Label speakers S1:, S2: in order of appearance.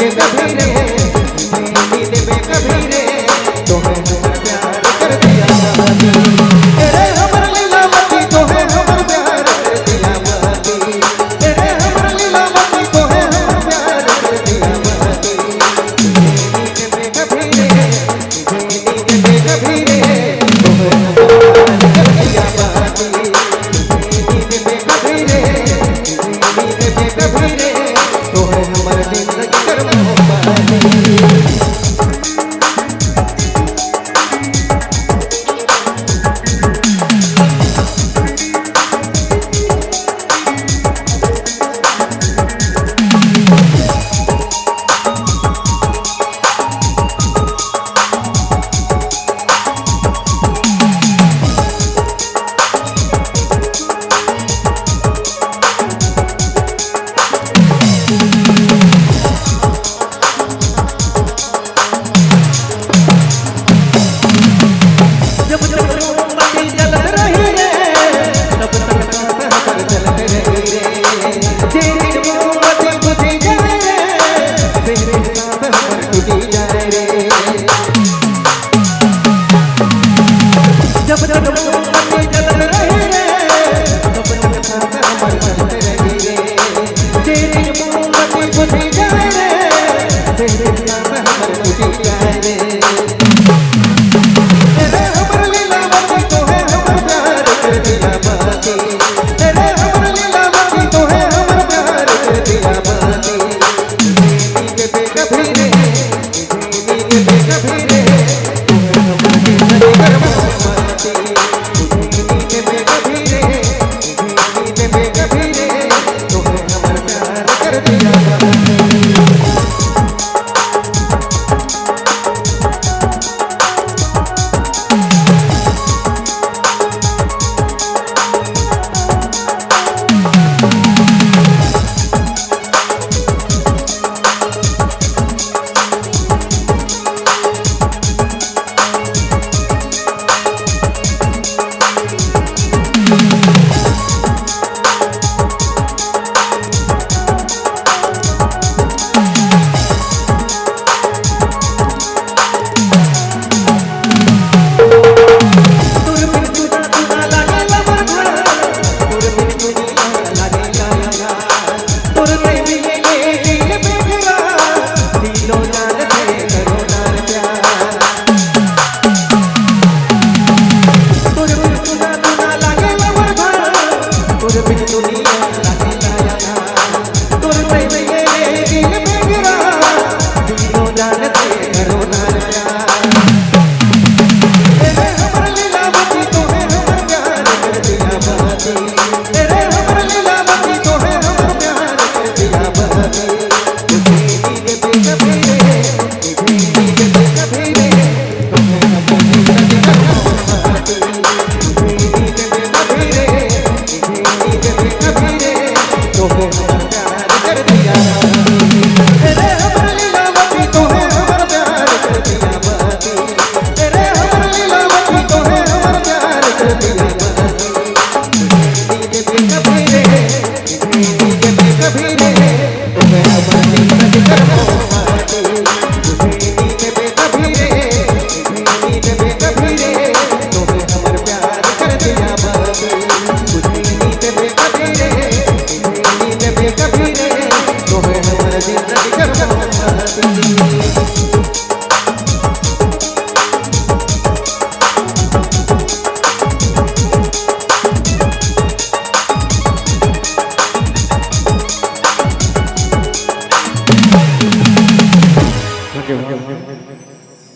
S1: देबे कभी रे, नी देबे कभी रे, तोहे हमर प्यार कर दिया बाती। रे हमर लीलावती तोहे हमर प्यार कर दिया बाती। रे हमर लीलावती तोहे हमर प्यार कर दिया बाती। नी देबे कभी रे, नी देबे कभी रे, तोहे हमर प्यार कर दिया बाती। नी देबे कभी रे, नी देबे कभी रे, तोहे हमर जिंदगी कर मोहब्बती। जब तक मोमबत्ती जलत रही रे, तब तक सांस हमर चलत रही रे। जे दिन मोमबत्ती बुझी जाए रे, से दिन सांस हमर टूटी जाए रे। जब तक मोमबत्ती जलत रही रे, तब तक सांस हमर चलत रही रे। जे दिन मोमबत्ती बुझी जाए रे, से दिन सांस हमर टूटी जाए रे। रे हमर लीलावती तोहे हमर प्यार कर दिया बाती। रे हमर लीलावती तोहे हमर प्यार कर दिया बाती। नी देबे कभी रे, नी देबे कभी रे,